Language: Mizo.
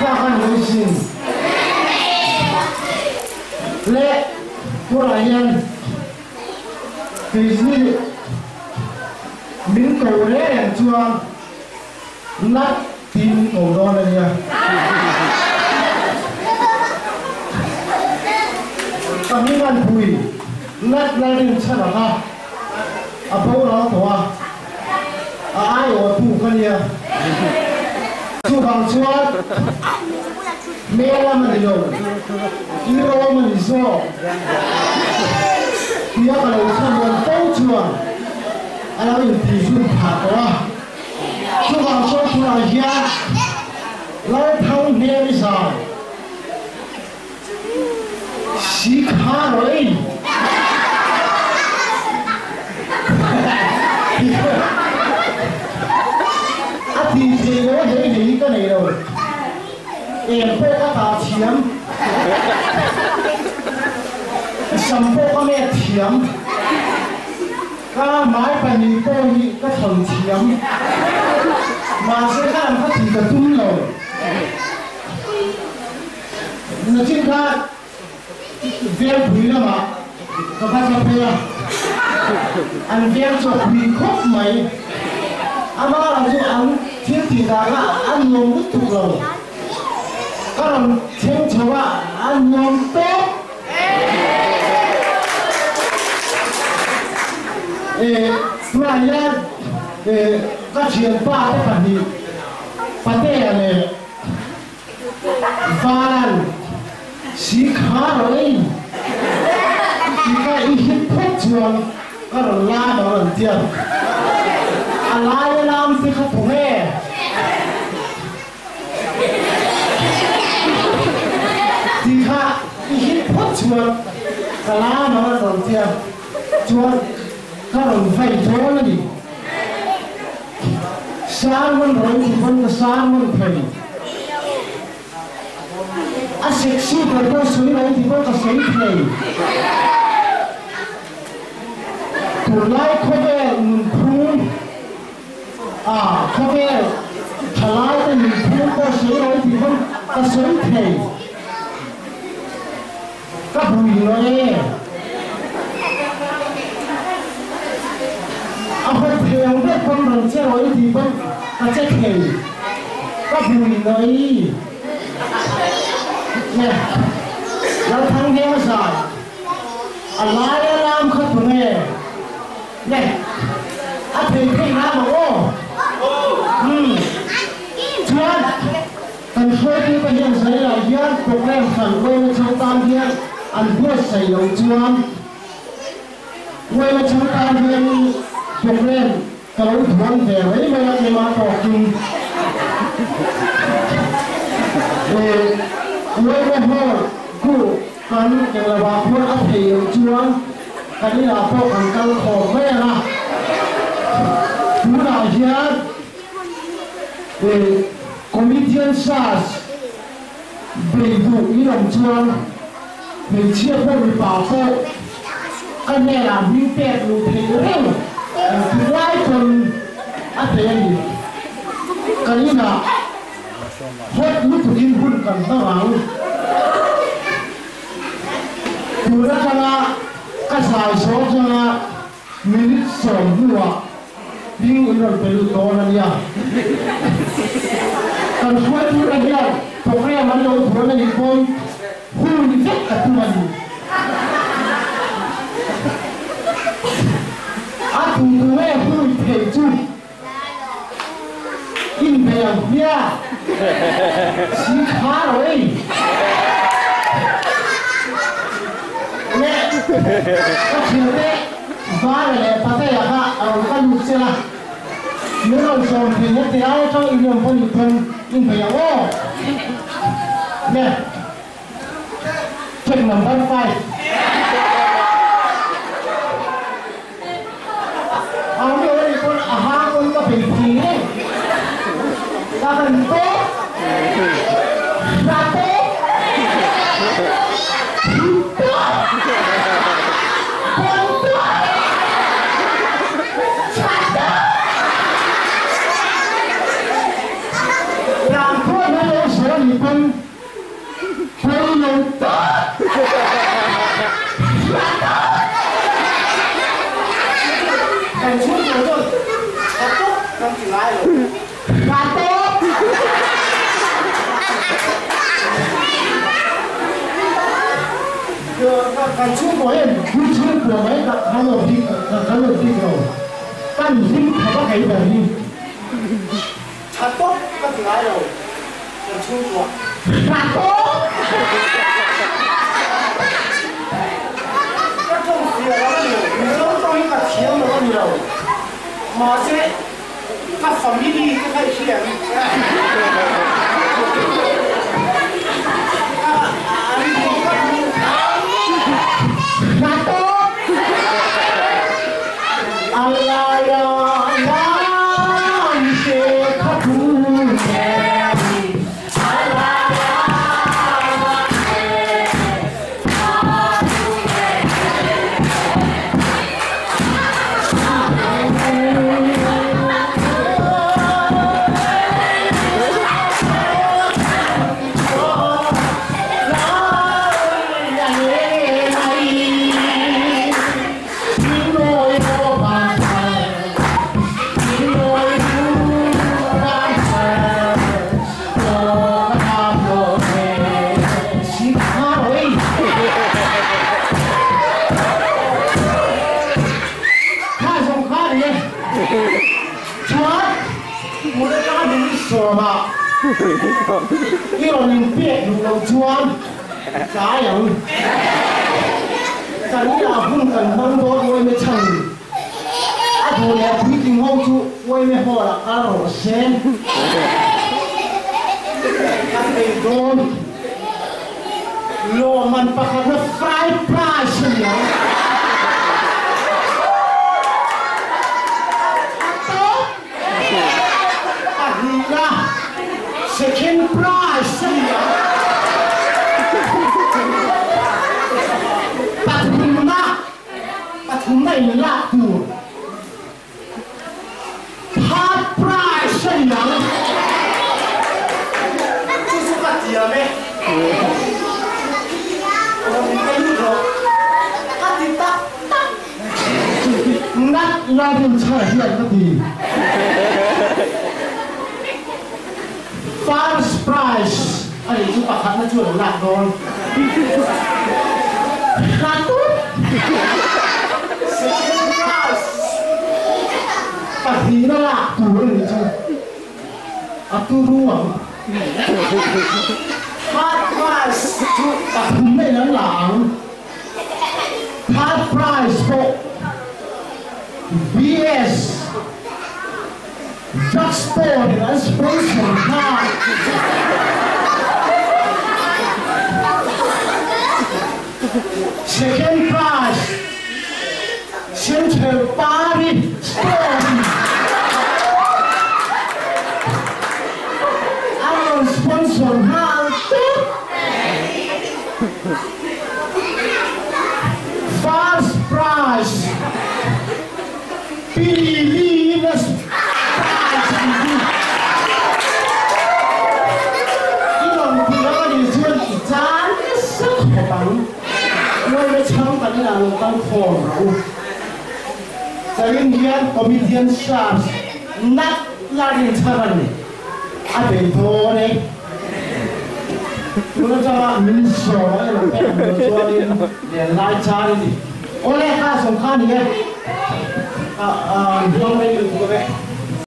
Kha kha ni mai sin. Le tunah hian keini min ko reng reng chuan nat tiin min ko dawn a nia. Ka hming an pui nat Lalrinchhan a kha a boral tawh a. A aiawh tu ka nia. Chuvang chuan hmel a ni lo, i rawm a ni zawk tia ka lo thlamuan fo chuan a lo intihzun phah tawh a. Chuvang chuan tunah hian Lalthang hmel i zai. Si kha rawh ei. A ti thei lo hei hei hi ka nei lo. Eng pawh ka tah thiam. Sam pawh ka met thiam. Ka hmai pahnih pawh hi ka thawn thiam. Mahse kha lam kha tih ka tum lo. Nachin kha Vengpui lamah ka va tla phei a, an veng chu a pui khawp mai. Amah chu an thil tih dan kha a nuam lutuk lo. Ka rawn thleng chho a, a nuam tawp. Tunah hian ka thianpa te pahnih Patea leh Van si kha rawn ei tih kha i hit phawt chuan ka rawn lam ang an tia. A laia lam te kha tu nge? Tih kha i hit phawt chuan ka lam ang an rawn tia chuan ka rawn vai dawn a ni. Sermon rawn ti pawn ka sermon thei. A sexy ber pawh sawi rawn ti pawn ka sawi thei. Tunlai khawvel nunphung a khawvel thalai te nunphung pawh sawi rawn ti pawn ka sawi thei. Ka bui lo e. A hawi thei ang ber pawn rawn che rawh i tih pawn ka che thei. Ka bui lo i. Nge Lalthanghnema zai a lai a lam kha tu nge? Nge a thei theih lam ang aw. Umm chuan. Kan hruaitute hian Zailah hian program hran Uaina changtan hian an buatsaih loh chuan Uaina changtan hian program ka lo duan ve mai mai a keimah tawkin Uaina hall ku kan englovah khuan a theih loh chuan kan inah pawh kan kal khawm mai ang a tunah hian Comedian Search bei duh in awm chuan hmeichhia pawh mipa pawh ka hnenah hming pek luh theih reng engtik lai pawn a thei a ni. Kan inah hot lutukin hun kan hmang ang. Tun atanga ka zai zawng zawng a. Minute sawm hnuah hming in rawn pe lut dawn a nia. Kan hruaitute hian program an lo buan a nih pawn hun vek a tum a ni. A tu tu nge hui thei chu inbei ang hmia si kha ro ei. Le ka thiante Vara leh Patea kha a rawn kal lut che a, min rawn sawm thei heti lai atang i rawn pawn pawn inbei ang aw. Le check number five. Ang mi awrei pawn a hang pawn ka bei thei reng. Ka han tawp, hra tawp, thi tawp, pawn tawp, chha tawp. Tlang pawh hi lo sawi a ni. nih pawn pawi lo tak Kan chhungkaw chuan tha tawp kan ti ngai lo. Tha tawp! Kan chhungkaw hian thil chhungkua mai kan lo bik kan lo bik lo. Kan hlim tha vak ei ber hi. Tha tawp ka ti ngai lo kan chhungkua. Tha tawp! Ka tawng fiah lo a ni lo. Mizo tawng hi ka thiam lo a ni lo. Mahse ka family te kha i hria em? Tha tawp! A laia lam se kha thu nen a laia lam se kha thu nen. I rawn inpek duh loh chuan tlai ang. Kan inah hun kan hmang dawn uaime chhan a duh leh puitling ho chu uaime hall ah kal rawh se. Kan ei dawn lawmman pakhatna fried rice a ni ang. A tawp Pahnihna, second prize a ni a. Pathumna, pathumna in lak tur third prize a ni ang. Chu chu ka tiam e. Rawn ka lut rawh. Ka ti tak tak. Nat lovin chhar hian ka ti. First prize a nih chu pakhatna chu a lo lak dawn. Hla tut. Second prize pahnihna lak tur a nih chu a turu ang. Third prize chu pathumna in an la ang. Third prize pawh VS Drug Store in an sponsor nghal. Second prize Central Pari Store in an rawn sponsor nghal tawp. First prize Pi Venus prize an ti. I rawn tih ang a nih chuan i chan nasa khawp ang. Uaina chhang kan inah lo kal khawm rawh u. Charin hian comedian stars nat larin chhar a ni. A bei dawn e. Tun atanga min sawm a emaw pek ang lo chuanin len lai char i ni. Awle kha sawm kha ni e. Hmang rei lutuk a ve.